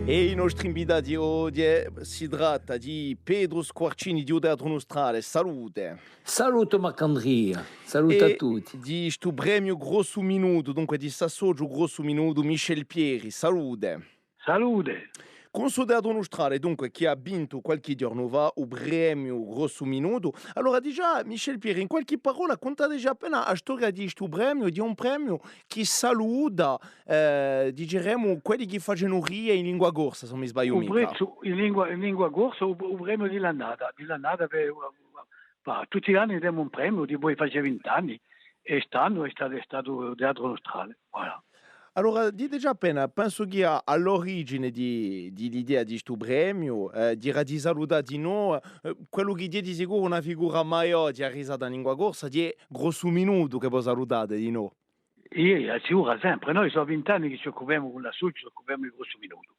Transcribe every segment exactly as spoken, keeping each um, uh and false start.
È i nostri invitati oghje si tratta di Petru Squarcini di u Teatru Nustrale. Salute. Salute Marc'Andria, salute à tutti. È di stu premiu Grossu Minutu, dunque di st'associu Grossu Minutu, Michel Pieri. Salute. Salute. Cù stu Teatru Nustrale, dunque, chì hà vintu qualchì ghjornu fà u premiu Grossu Minutu. Allora, digià, Michel Pieri, in qualchì parolla, cuntateci appena a storia di stu premiu, di un premiu chì saluta, eh, diceremu, quelli chì facenu ride in lingua corsa, s'o ùn mi sbagliu micca. U prezzu in lingua, in lingua corsa, u, u premiu di l'annata, di l'annata per, per, tutti l'anni demu un premiu, dipoi face vint'anni, è st'annu hè statu, hè statu u Teatru Nustrale, voilà. Allora, diteci appena, pensu chì à, à l'origine di, di l'idea di stu premiu, eh, era di salutà dinò, eh, quellu chì hè di sicuru una figura maiò di a risata in lingua corsa, hè Grossu Minutu chì vo salutate dinò. Iè, iè, sicuru, sempre. Noi sò vint'anni chì ci occupemu cù l'associu, ci occupemu di Grossu Minutu.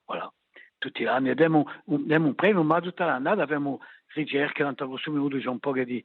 Voilà. Tutti l'anni demu un, demu un premiu, ma tutta l'annata avemu ricerche, nant'à Grossu Minutu ci hè un pocu di,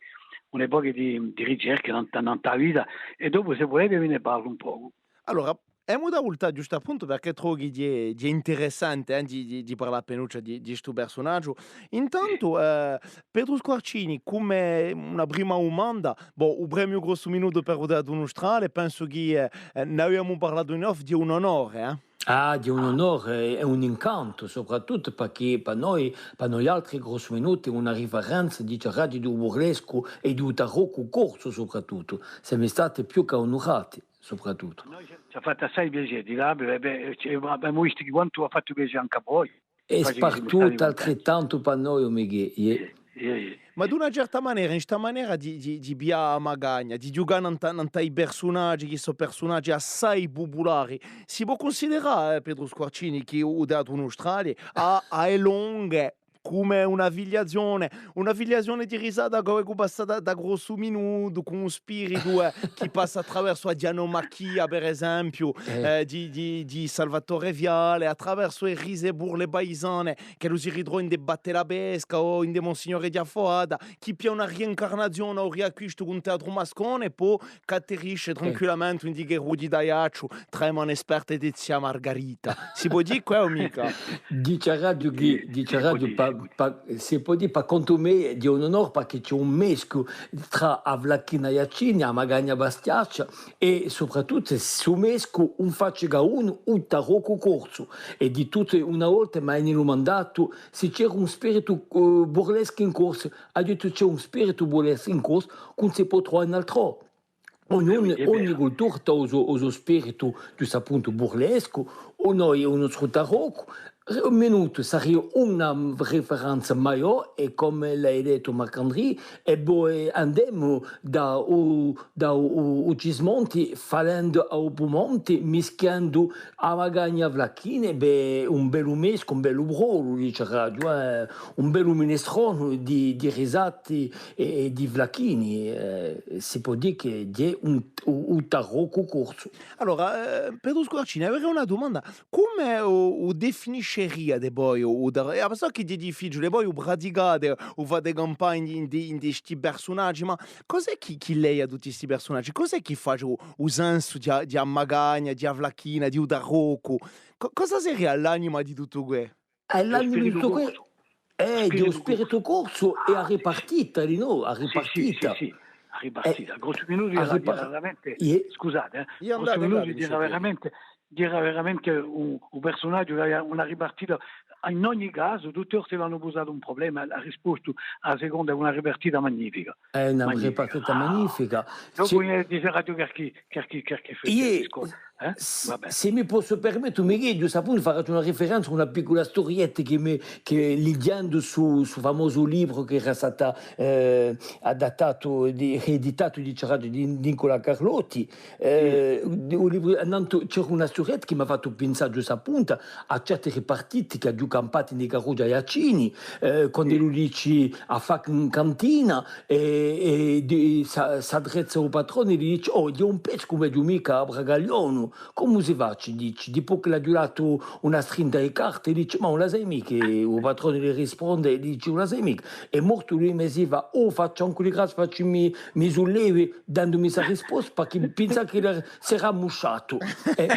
un pocu di, di ricerche nant'à, nant'à a vita, è dopu, s'è vulete, vi ne parlu un pocu. Allora, emu da vultà ghjustu à puntu, perchè trovu chì hè, hè interessante, eh, di, di, di parlà appinuccia di, di stu persunagiu. Intantu, eh, Petru Squarcini, cum'è una prima dumanda, bò, u premiu Grossu Minutu per u Teatru Nustrale, pensu chì, eh, eh, n'avemu parlatu in off, hè un onore, eh? Ah, hè un onore, hè un incantu, soprattuttu perchè per noi, per noialtri Grossu Minutu hè una riferenza di u teatru, di u burlescu è di u taroccu corsu soprattuttu. Semu stati più chè onurati, soprattuttu. Noi ci, ci hà fattu assai piacè di là, bè, bè, ci, avemu vistu chì quantu hà fattu piacè ancu à voi. È spartutu altrettantu per noi, o Michè, iè. Iè, iè, iè. Ma d'una certa manera, in sta manera di, di, di piglià a magagna, di ghjucà nant'à, nant'à i persunaghji, chì sò persunaghji assai pupulari, si pò cunsiderà, eh, Petru Squarcini, chì u Teatru Nustrale hà, à e longhe, cum'è una filiazione, una filiazione di risata chì hè passata da Grossu Minutu, cù un spiritu, eh, chì passa attraversu a Ghjanomachia, per esempiu, eh, di, di, di Salvatore Viale, attraversu e rise burle paisane, ch'ellu si ritrova ind'è Batte la pesca o ind'è Monsignore di a Foata, chì piglia una riincarnazione o riacquistu cù un teatru mascone, è po chì atterrisce tranquillamente ind'è i Cherrughji d'Aiacciu, trà e mani sperte di zia Margarita. Si pò dì què o micca? Dice a radio chì, dice a radio, pa, pa, si pò dì, pa contu mè, hè un onore, perchè ci hè un mescu trà a flacchina aiaccina, a magagna bastiaccia, è soprattuttu stu mescu ùn face chè unu, u taroccu corsu. È di tuttu una volta m'anu dumandatu s'ellu c'era un spiritu, eh, burlescu in corsu. Aghju dettu, ci hè un spiritu burlescu in corsu chì ùn si pò truvà in altrò. Ognunu, ogni cultura hà u so, u so spiritu, ghjustappuntu, burlescu, o noi, u nostru taroccu. Un minutu, saria una riferenza maiò, è cum'è l'hai dettu Marc'Andrì, è po, eh, andemu da u, da u, u Cismonti, falendu à u Pumonti, mischiendu a magagna flacchina, bè, un bellu mescu, un bellu brolu, dice a radio, eh, un bellu minestronu di, di risati è, è di flacchini, eh, si pò dì chì hè un, u, u taroccu corsu. Allora, eh, Petru Squarcini, averei una dumanda. Cumu u, u definisceriate voi u, u tar-, eh, sò chì hè difficiule, voi u praticate, u fate campà in, in, in sti persunaghji, ma cos'hè chì, chì leia tutti sti persunaghji? Cos'hè chì face u, u sensu di a, di a magagna, di a flacchina, di u taroccu? Co-, cosa seria l'anima di tuttu què? È l'anima di tuttu què? Eh, di u spiritu corsu hè a ripartita, dinò, a ripartita. Sì, sì, sì, sì. A ripartita. Grossu Minutu era veramente, scusate, eh, Grossu Minutu era veramente, era veramente un, un persunaghju chì avia una ripartita. In ogni casu, tutti i ghjorni l'anu pusatu un prublema, hà rispostu à a seconda cù una ripartita magnifica. Hè una ripartita magnifica. Dopu, eh, dice a radio chì, chì, chì, chì, chì, eh? S'è mi possu permette, Michè, ghjustappuntu, fà una riferenza à una piccula sturietta chì mi, chì lighjendu stu, stu famosu libru chì era statu, eh, adattatu, di, editatu, diceraghju, di Nicola Carlotti, eh, un libru, innantu, c'era una sturietta chì m'hà fattu pensà ghjustappuntu à certe ripartite chì aghju campatu in i carrughji aiaccini, eh, quandu ellu dice à fà in cantina, è, è di, s'a-, s'addrezza à u patrone, li dice: "Oh, hè un pezzu ch'ùn vecu micca à Bragaglionu." Cumu si faci? Dici, dipoi ch'ellu hà ghjuratu una strinta di carte, dici, ma ùn la sai micca? È u patrone li risponde, dici, ùn la sai micca? Hè mortu dui mesi fà. Oh, facciu ancu li grazii, facciu mi, mi sullevi, dandumi sta risposta, perchè pensa ch'ellu s'era ammusciatu. Eh,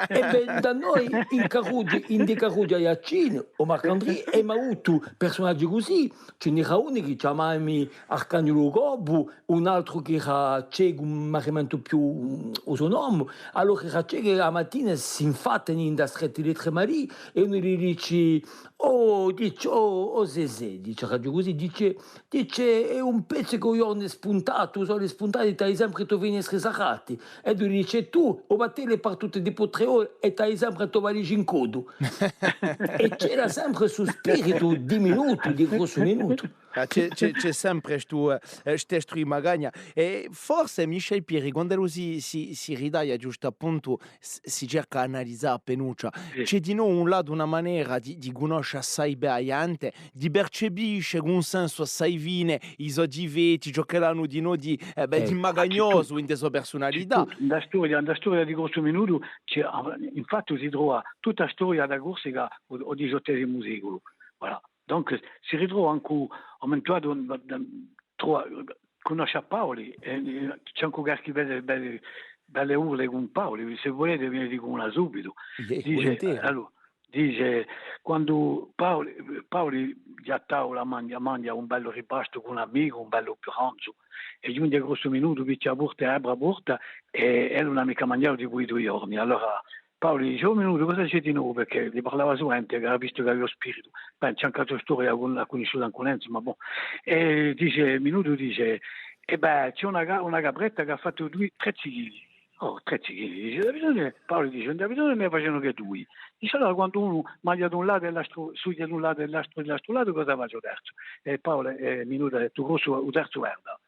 è bè, da noi, in Carrughju, in di Carrughju à Aiaccinu, o Marcandrì, emu avutu persunaghji cusì, ci n'era unu chì chjamavami Arcagnulu Gobbu, un altru chì era cecu, ùn mi rammentu più, mm, u so nomu, allora era cecu, è a matina s'infattani in a stretta di Tremarì, è unu li dici, oh, dici, oh, oh, Zezè, dici, era ghjà cusì, dici, dici, hè un pezzu chì u ghjornu hè spuntatu, u soli hè spuntatu, è t'hai sempre i to finestri sarrati. È ellu dici, tù, u battellu hè partutu dipoi trè ore è t'hai sempre a to valisgia in coddu. È c'era sempre stu spiritu di Minutu, di Grossu Minutu. Ah, c'hè, c'hè, c'hè sempre stu, eh, st'estru di magagna. È forse Michel Pieri, quand'ellu si, si, si ritaglia ghjustu à puntu, s-, si cerca d'analizà appinuccia. Sì. C'hè dinò un latu, una manera di, di cunnosce assai bè a ghjente, di percepisce cun sensu assai fine i so difetti, ciò ch'elli anu dinò di, eh, bè, di magagnosu in a so persunalità. Sì, tutta a storia, a storia di Grossu Minutu, c'hè, infatti si trova tutta a storia di a Corsica, u, u diciottesimu seculu. Voilà. Donc, si ritrova ancu, à un mumentu datu, trova, cunnosce à Paoli, è, è c'hè ancu qualchì belle, belle, belle urle cun Paoli, s'è vulete vi ne dicu una subitu. Iè, dice, vulinteri. Allora, dice, quandu Paoli, Paoli ghjattava à manghja, manghja un bellu ripastu cun un amicu, un bellu pranzu, è ghjunghje Grossu Minutu, pichja a porta è apre a porta, è ellu ùn hà micca manghjatu dipoi dui ghjorni. Allora, Paoli dice, o Minutu, cosa c'hè di novu? Perchè li parlava suvente, chì avia vistu chì avia u spiritu. Bè, c'hè ancu a so storia, a cunnisciuta ancu Lenzu, ma bon. È dice, Minutu dice, è bè, c'hè una ca-, una capretta chì hà fattu dui, trè zichini. Oh, trè zichini, dice, da bisognu, Paoli dice, ùn ci hè bisognu, ne facenu chè dui. Dice, allora, quandu unu manghja d'un latu è l'altru, sughja d'un latu è l'altru, è l'altru latu, cosa face u terzu? È Paoli, è Minutu hà dettu, Grossu, u terzu guarda.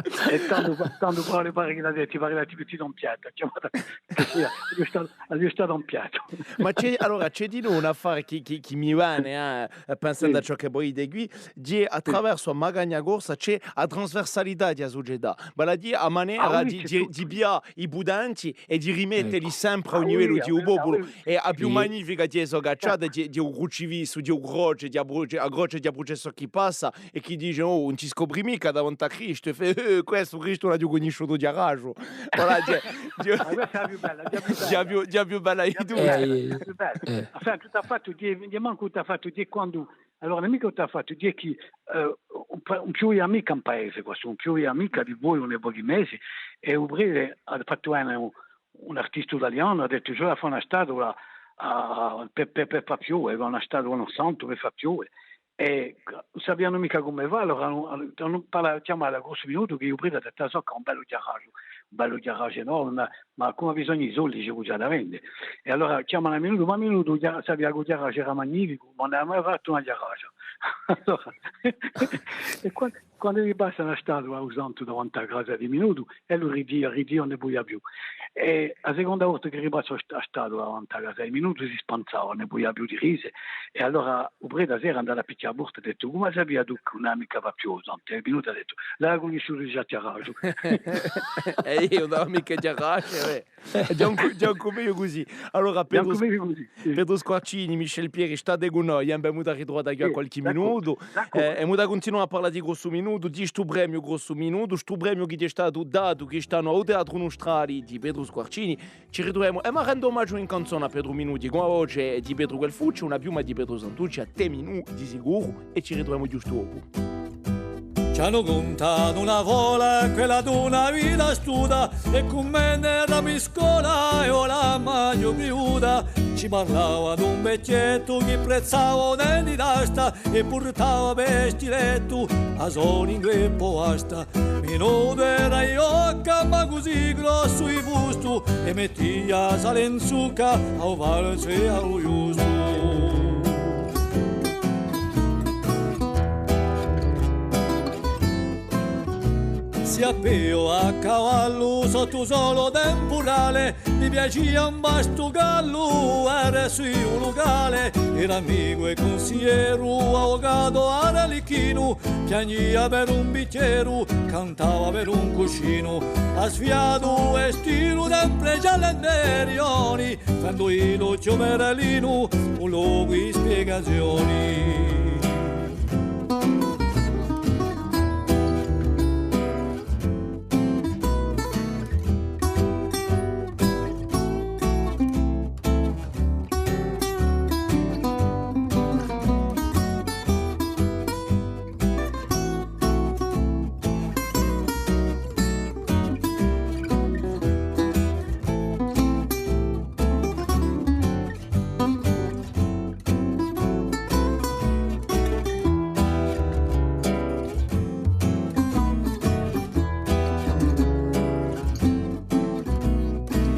È tandu, tandu pare, pare chì l'hà dettu, pare chì l'hà dettu in piattu, chjamatu, aghju statu, aghju statu in piattu. Ma c'hè, allora, c'hè dinò un affare chì, chì, chì mi vene, eh, pensendu à ciò chì voi dite quì, hè à traversu a magagna corsa, c'hè a trasversalità di a sucetà, vale à dì a manera di, di, di piglià i putenti è di rimetteli sempre à u livellu di u populu. È a più magnifica di e so cacciate, di, di u crucifissu, di u croce, di a bru-, a croce di a Prucessiò chì passa, è chì dice, oh, ùn ti scopri micca davanti à Cristu, è fà, eh, questu Cristu l'aghju cunnisciutu di a radio. Voilà, hè, hè, ah, questa hè a più bella, hè a più bella. Hè a più, hè a più bella di tutte. Hè a più bella. Enfin, tuttu à fattu, hè, hè mancu tuttu à fattu, hè quandu, allora, ùn hè micca tuttu à fattu, hè chì, eh, ùn pa-, ùn piuvia micca in paese, quassù, ùn piuvia micca dipoi un pochi mesi, è u prete hà fattu vene un, un artistu talianu, hà dettu, ci vole à fà una statua à, à, per, per, per fà piove, una statua à un santu per fà piove. È ùn sapianu micca cumu fà, allora anu, anu, anu, parla-, chjamanu à Grossu Minutu, chì u prete hà dettu, ah, sò quì, un bellu ghjarasgiu, un bellu ghjarasgiu enorme, ma, ma cum'hà bisognu di soldi, ci vole da vende. È allora chjamanu à Minutu, ma Minutu, ghjà, sapia chì u ghjarasgiu era magnificu, ma ùn avia mai fattu una ghjarasgia. Allora, è quandu, quandu li passa una statua à u santu davanti à a casa di Minutu, ellu ridia, ridia, ùn ne pudia più. È a seconda volta chì ripassa a st-, a statua davanti à a casa di Minutu si spanzava, ùn ne pudia più di rise. È allora u prete a sera hè andatu à pichjà à a porta è hà dettu, cumu sapia tù chì ùn hà micca più u santu? È Minutu hà dettu, l'hà cunnisciutu digià à u ghjarasgiu. È eiu ùn aviu micca ghjarasgiu, eh. Hè ghjà un, ghjà un megliu cusì. Allora, Petru, Petru Squarcini, Michel Pieri, state cù noi, eh, emu da ritruvà da quì à qualchì minutu. Eh, emu da cuntinuà à parlà di Grossu Minutu, di stu premiu Grossu Minutu, stu premiu chì hè statu datu quist'annu à u Teatru Nustrali di Petru Squarcini. Ci ritruvemu, è mi rendu omagiu in canzona à Petru Minuti, cù a voce di Petru Guelfucci, una piuma di Petru Santucci, à tè Minù, di sicuru, è ci ritruvemu ghjustu dopu. Ci anu cuntatu una fola, quella d'una vita astuta, è cum'è n'eramu in scola, eiu l'aghju pigliuta. Ci parlava d'un vechjettu chì prezzava u denti d'asta è purtava per stilettu a so lingua è po vasta. Minutu era ghjocca, ma cusì grossu di fustu, è mettia a sala in zucca à u falsu è à u ghjustu. Si appigliu à cavallu sottu u sole tempurale, Li piacia un bastu callu, era sù u lucale, era amicu è cunsiglieru, avvocatu arallicchinu, piagnia per un bichjeru, cantava per un cuscinu, hà sfiatu u stilu sempre Giallanderioni, fendu i l'occhju merellinu, un locu di spiegazioni.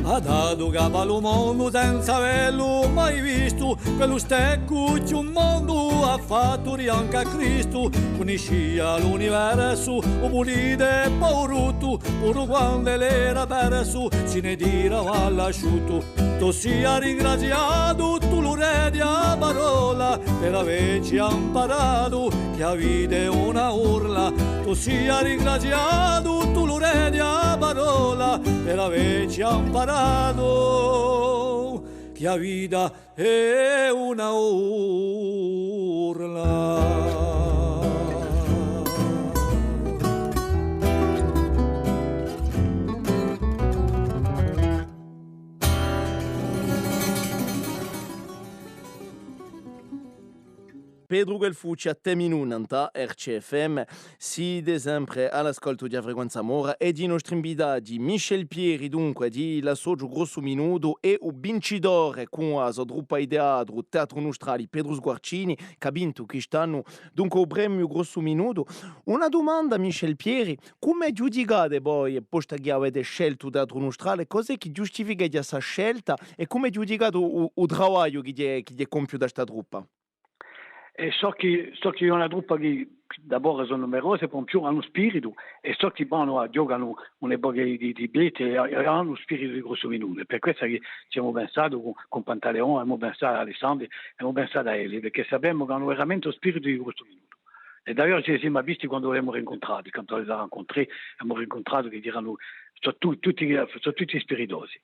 Hà datu capu à lu mondu senza avellu mai vistu, quellu steccu chì u mondu hà fattu riancu à Cristu, cunniscia l'universu, u pulite è po u bruttu, puru quand'ellu era persu, si ne tirava à l'asciuttu. Tù sia ringraziatu, tù lu redi di a parolla, per avecci amparatu chì a vita hè una burla. Tù sia ringraziatu, tù lu redi di a parolla, per avecci amparatu chì a vita hè una burla. Petru Guelfucci à Temi Nuna, nant'à R C F M, site sempre à l'ascoltu di a Frequenza Mora è di i nostri invitati, Michel Pieri, dunque, di l'associu Grossu Minutu, è u vincitore cù a so truppa di teatru, Teatru Nustrali, Petru Sguarcini, chì hà vintu quist'annu, dunque, u premiu Grossu Minutu. Una dumanda, Michel Pieri, cumu ghjudicate voi, postu chì avete sceltu u Teatru Nustrali, cos'hè chì ghjustifica sta scelta è cumu ghjudicate u, u travagliu chì hè, chì hè compiu da sta truppa? È sò chì, sò chì hè una truppa chì, d'abord, sò numerosi, po in più anu spiritu, è sò chì vanu à ghjucà una poca di, di, di bigliette, è, è anu spiritu di Grossu Minutu. Hè per quessa chì ci emu pensatu cù, cù Pantaleon, emu pensatu à Alessandri, emu pensatu à elli, perchè sapemu chì anu veramente u spiritu di Grossu Minutu. È d'ailleurs ci simu visti quandu l'emu rincontrati, quand on les a rencontrés, emu rincontratu chì eranu, sò tu-, tutti, sò tutti spiritosi.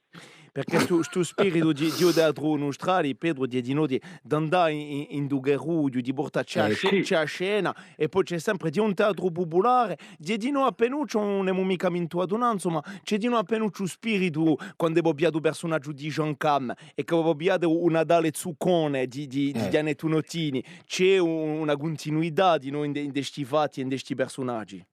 Perchè stu, stu spiritu di, di u Teatru Nustrali, Petru, hè dinò di, d'andà in, in, in u carrughju, di purtà ci a, eh, sce-, sì, ci a scena, è po ci hè sempre di un teatru pupulare, hè dinò appinucciu, ùn emu micca mintuatu, nò, insomma, ci hè dinò appinucciu u spiritu quandu vo pigliate u persunagiu di Jean Cam è chì vo pigliate u, u Natale Zuccone di, di, di, eh, Ghjannettu Notini, ci hè un, una cuntinuità dinò in, in sti fatti è in sti persunaghji.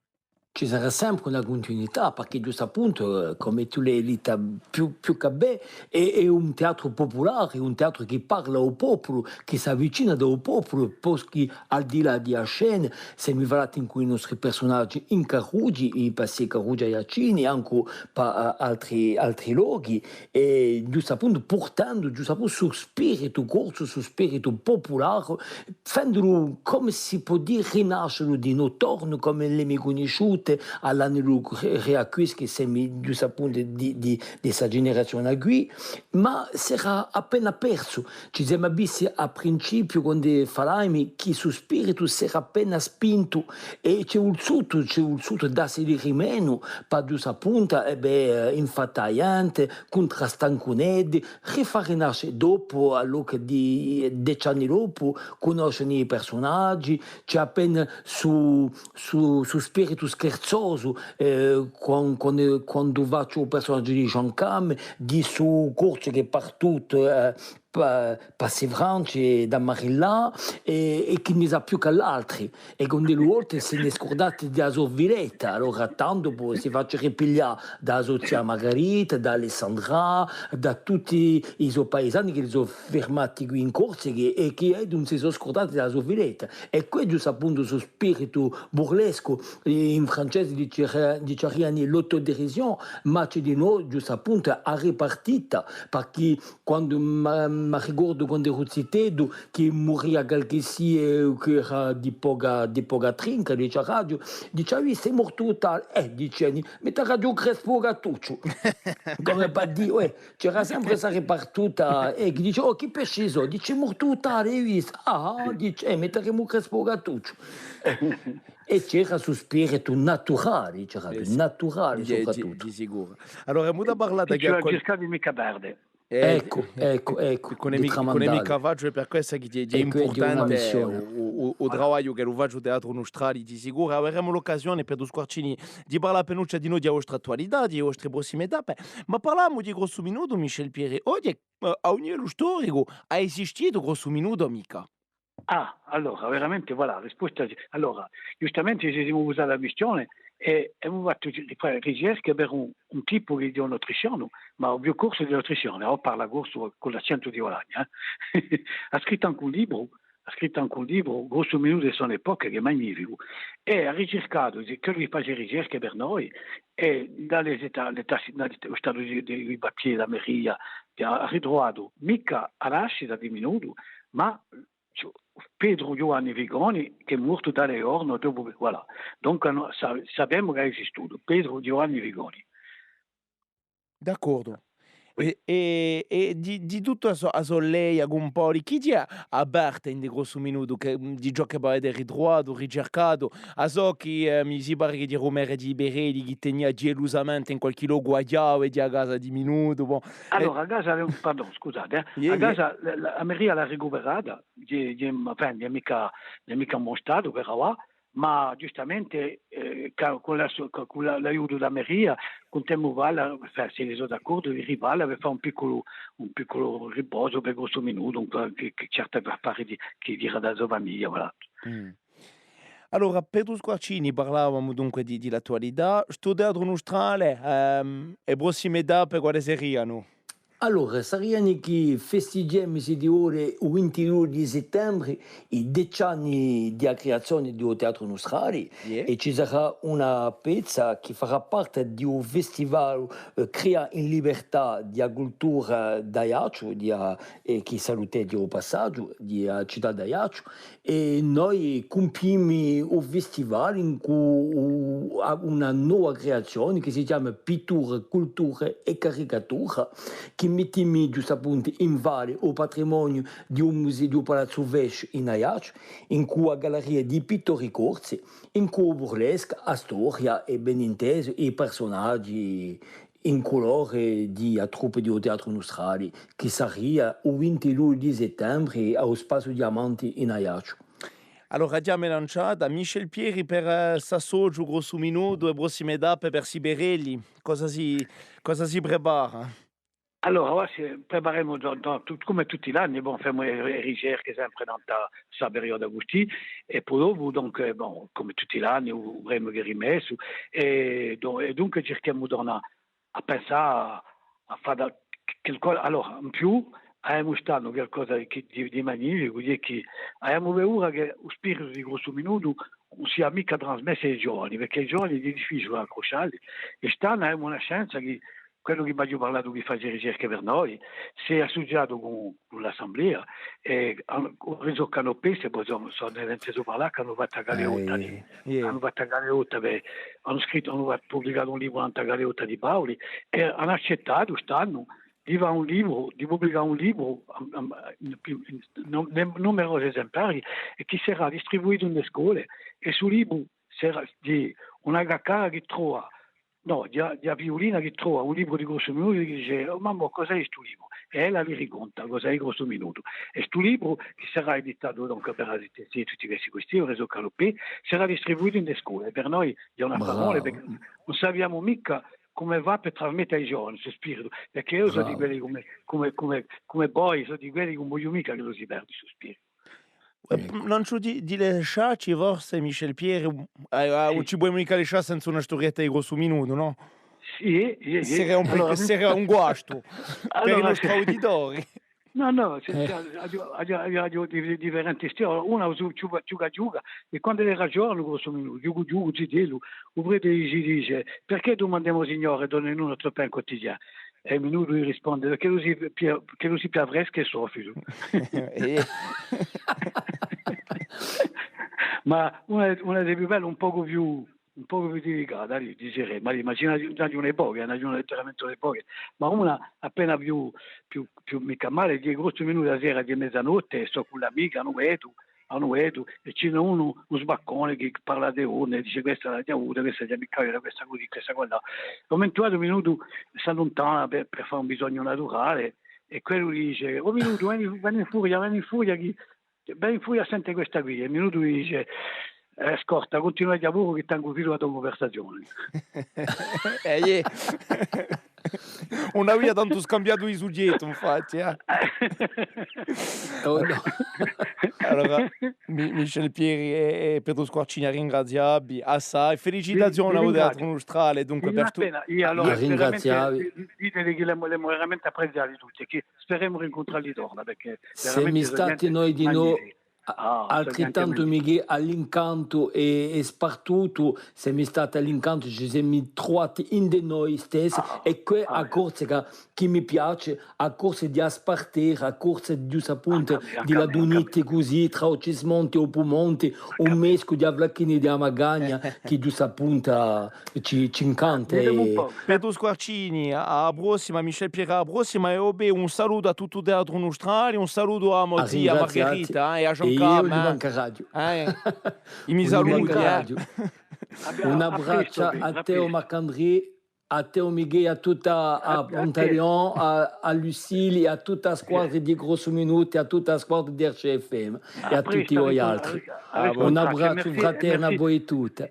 Ci sarà sempre una cuntinuità, perchè ghjustu appuntu, eh, cum'è tù l'hai detta più, più chè bè, hè, hè un teatru pupulare, un teatru chì parla à u populu, chì s'avvicina da u populu, è po chì al di là di a scena, semu falati incù i nostri persunaghji in carrughji, i passi carrughji aiaccini, ancu pà, eh, altri, altri lochi, è ghjustu appuntu purtendu, ghjustu appuntu, stu spiritu corsu, stu spiritu pupulare, fendulu, cum'è si pò dì, rinascelu dinò torna, cum'è l'emu cunnisciutu à l'annu di u Re-, Riacquistu, chì semu ghjustu appuntu di, di, di sta generazione quì, ma s'era appena persu. Ci semu avvisti à principiu, quandu falaiami, chì stu spiritu s'era appena spintu, è ci hè vulsutu, ci hè vulsutu dassi di rimenu, pà ghjustu appuntu, è bè, eh, infattà a ghjente, cuntrastà incù eddi, rifà rinasce dopu, à l'occhju di, deci anni dopu, cunnoscenu i persunaghji, ci hè appena stu, stu, stu spiritu scherzosu, eh, quan-, quandu, quandu facciu u persunaghju di Jean Cam, di stu corsu chì hè partutu, eh, pà, pà sti Franci da Marillà, è, è chì ùn ne sà più chè l'altri. È quandu di e volte si n'hè scurdatu di a so filetta, allora tandu po si face ripiglià da a so zia Margarita, da Alessandra, da tutti i so paisani chì si sò firmati quì in Corsica è chì, è chì ùn si sò scurdati da a so filetta. È quessu hè appuntu stu spiritu burlescu, in francese dice-, diceriani l'autodérision, ma ci hè dinò, ghjustu appuntu, a ripartita, perchè quandu ma-, M'arricordu quand'eru ziteddu chì muria qualchissia chì era di poca, di poca trinca, dice à a radio, dice: "Ah, avete mortu tale?" "Eh", dice, "mi metterà u crespu Gattucciu." Cum'è pà dì, uè, c'era sempre sta ripartuta, eh, chì dice: "Oh, chì pesci sò?" Dice: "Mortu tale, hai vistu?" "Ah", dice, "eh, metteremu u crespu Gattucciu." Eh, è c'era stu spiritu naturale, c'era naturale soprattuttu. Di sicuru. Allora, emu da parlà di... Chì ci hè à circà di micca perde. Eccu, eccu, eccu, di tramandà. Cù l'amicu Cavaggio, hè per quessa chì hè impurtante u, u, u travagliu ch'ellu face u Teatru Nustrali, di sicuru. Averemu l'occasione, Petru Squarcini, di parlà appinuccia di noi, di a vostra attualità, di e vostre prossime tappe, ma parlemu di Grossu Minutu, Michel Pieri. Oghje, eh, à u livellu storicu, hà esistitu Grossu Minutu o micca? Ah, allora, veramente, voilà, a risposta, allora, ghjustamente ci simu pusati a quistione è, è emu fattu ri-, ricerche per un, un tipu chì hè nutrizione, ma u più corsu di nutrizione, o parla corsu cù l'accentu di Bologna, eh. Hà scrittu ancu un libru, hà scrittu ancu un libru, Grossu Minutu è son epoche, chì hè magnificu, è hà ricircatu, hè quellu chì face ricerche per noi, è da l'età, l'età, da u statu di, di, di papier, da meria, hà ritruvatu micca a nascita di Minutu, ma Petru Ghjuvanni Vigoni, chì hè mortu da u ghjornu dopu, voilà. Dunque, no, sa-, sapemu chì hè esistutu Petru Ghjuvanni Vigoni. D'accordu. È, è, è di, di tuttu a so, a so leia, cumpari, chì ci hè à parte in di Grossu Minutu, chì, di ciò chì vo avete ritruvatu, ricercatu, a sò chì, eh, mi si pare chì era u merre di Berelli, chì tenia gelusamente in qualchì locu a chjave di a casa di Minutu, bon. Allora, a casa, pardon, scusate, eh. A casa, la, la, a meria l'hà ricuperata, di, di, enfin, di micca, di micca in bon statu, però, ma ghjustamente, eh, cù, cù la, cù, cù la, l'aiutu di a meria, cuntemu, voilà, enfin, s'elli sò d'accordu, di rifalla, per fà un picculu, un picculu riposu per Grossu Minutu, un, chì, chì certi affari di, chì era da a so famiglia, voilà. Allora, Petru Squarcini, parlavamu dunque di, di l'attualità. Stu Teatru Nustrale, ehm, e prossime tappe quale serianu? Allora, sariani chì festighjemu, s'iddu vole, u vintidui di sittembri, i deci anni di a criazione di u Teatru Nustrali, è ci sarà una pezza chì farà parte di u festivalu, eh, Cria in Libertà di a cultura d'Aiacciu, di a, eh, chì salutemu di u passaghju, di a cità d'Aiacciu, È noi cumpimu u festivalu incù u-, a-, una nova criazione chì si chjama Pittura, Cultura è Caricatura, chì mittimu ghjustappuntu in valori u patrimoniu di u museu di u Palazzu Fesch in Aiacciu, incù a galleria di pittori corsi, incù u burlesque, a storia è, ben intesu, i persunaghji in culori di a truppa di u Teatru Nustrali, chì saria u vintidui di sittembri à u Spaziu Diamanti in Aiacciu. Allora, chjama lanciata, Michel Pieri per, eh, st'associu Grossu Minutu, e prossime tappe per Siberelli. Cosa si, cosa si prepara? Allora, avà si preparemu da, da tut-, cum'è tutti l'anni, bon, femu e, e ricerche sempre nant'à sta perioda custì, è po dopu, donc, bon, cum'è tutti l'anni, u, u premiu chì hè rimessu, è, do-, è dunque circhemu d'andà à pensà à fà da, qualcosa. Allora, in più, avemu st'annu qualcosa chì, di, di magnificu, hè chì avemu paura chì u spiritu di Grossu Minutu ùn sia micca trasmessu à i giovani, perchè i giovani hè difficiule à accruscialli, è st'annu avemu una chance chì quellu chì m'aghju parlatu chì face ricerche per noi, s'hè assuciatu cù, cù l'assemblea, è anu, u Réseau Canopé, s'è vo sò, sò intesu parlà, chì anu fattu a galeotta di, anu fattu a galeotta, bè, anu scrittu, anu fattu, publicatu un libru nant'à a galeotta di Paoli, è anu accettatu st'annu di fà un libru, di publicà un libru, am-, am-, in, in, in, nu-, numerosi esemplari, è chì serà distribuitu in e scole, è stu libru serà di una caccara chì trova, nò, di a, di a figliulina chì trova un libru di Grossu Minutu è chì dice: "Oh, mammò, cos'hè stu libru?" È ella li raconta cos'hè Grossu Minutu. È stu libru, chì sarà editatu, donc, per a, tutti questi, questi, u Réseau Canopé, sarà distribuitu in e scole. Per noi hè un affarone, perchè ùn sapiamu micca cumu fà per trasmette à i giovani stu spiritu, perchè eiu sò di quelli cum'è, cum'è, cum'è, cum'è voi, sò di quelli chì ùn vogliu micca ch'ellu si perdi stu spiritu. Eh, eccu. Ùn ci hè di, di lasciacci forse, Michel Pieri, eh, eh, ùn ci pudemu micca lascià senza una sturietta di Grossu Minutu, nò? Sì, sì, sì. Saria un, allora, saria un guastu per i nostri auditori. Nò, nò, aghju, aghju, aghju, aghju di-, differenti storie. Una, ghjuca, ghjuca, è quandu era ghjovanu, Grossu Minutu, ghjucu, ghjucu, zitellu, u prete li dice: "Perchè dumandemu à u Signore, donnenù u nostru pane quotidianu?" È Minutu li risponde: "Perchè tù sì più, perchè tù sì più frescu è soffidu." Eh. Ma una, una di e più belle, un pocu più, un pocu più delicata, lì, diceremu, ma, ma ci n'aghju, n'aghju une poche, n'aghju letteralmente une poche, ma una appena più, più, più micca male, hè Grossu Minutu a sera di mezanotte, stò cù l'amichi, à u nuettu, à u nuettu, è ci n'hè unu, un sbaccone chì parla di donne, dice: "Questa l'aghju avuta, questa l'aghju micca avuta, questa cusì, questa quallà." È à un mumentu datu Minutu s'alluntana per, per fà un bisognu naturale, è quellu li dice: "O Minutu, veni, veni in furia, veni in furia, chì, veni in furia à sente questa quì." È Minutu li dice: "Eh, ascolta, cuntinua à dì puru chì tengu filu à a to cunversazione." Eh, iè. Ùn avia tantu scambiatu di sughjettu, infatti, eh. Oh, nò. Allora, Mi-, Michel Pieri è, è Petru Squarcini, à ringrazià vi assai. Felicitazioni à u Teatru Nustrale, dunque, per stu... Appena, eiu allora, veramente, diteli chì l'emu, l'emu veramente apprezzati tutti, chì speremu di rincontralli torna, perchè veramente sò ghjente magnifica. Ah, sò ghjente magnifica. Altrettantu, Michè, à l'incantu hè, hè spartutu, semu stati à l'incantu, ci semu truvati ind'è noi stessi, è què a Corsica chì mi piace, a Corsica di a spartera, a Corsica di u sapunte, di la dunite cusì, trà u Cismonte è u Pumonte, un mescu di a Flacchina è di a Magagna, chì di u sapunte ci, ci incanta. Petru Squarcini, à a prossima, Michel Pieri, à a prossima, è o bè, un salutu à tuttu u Teatru Nustrale, un salutu à a mo zia Margherita, eh, è à Jean-Cam, eh. Ùn mi mancaraghju. Eh, i mi saluti, eh. Un abbracciu à tè, Marc-André, à tè, Michè, à tutta a Pantaleon, à, à Lucille, à tutta a squadra di Grossu Minutu, à tutta a squadra di R C F M è à tutti voi altri. Un abbracciu fraternu à voi tutti.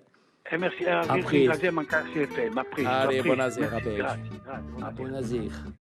È merci, à voi. À prestu. Ringraziemu ancu R C F M. À prestu. Allez, bonasera, à prestu. Grazie, grazie, bonasera. Bonasera.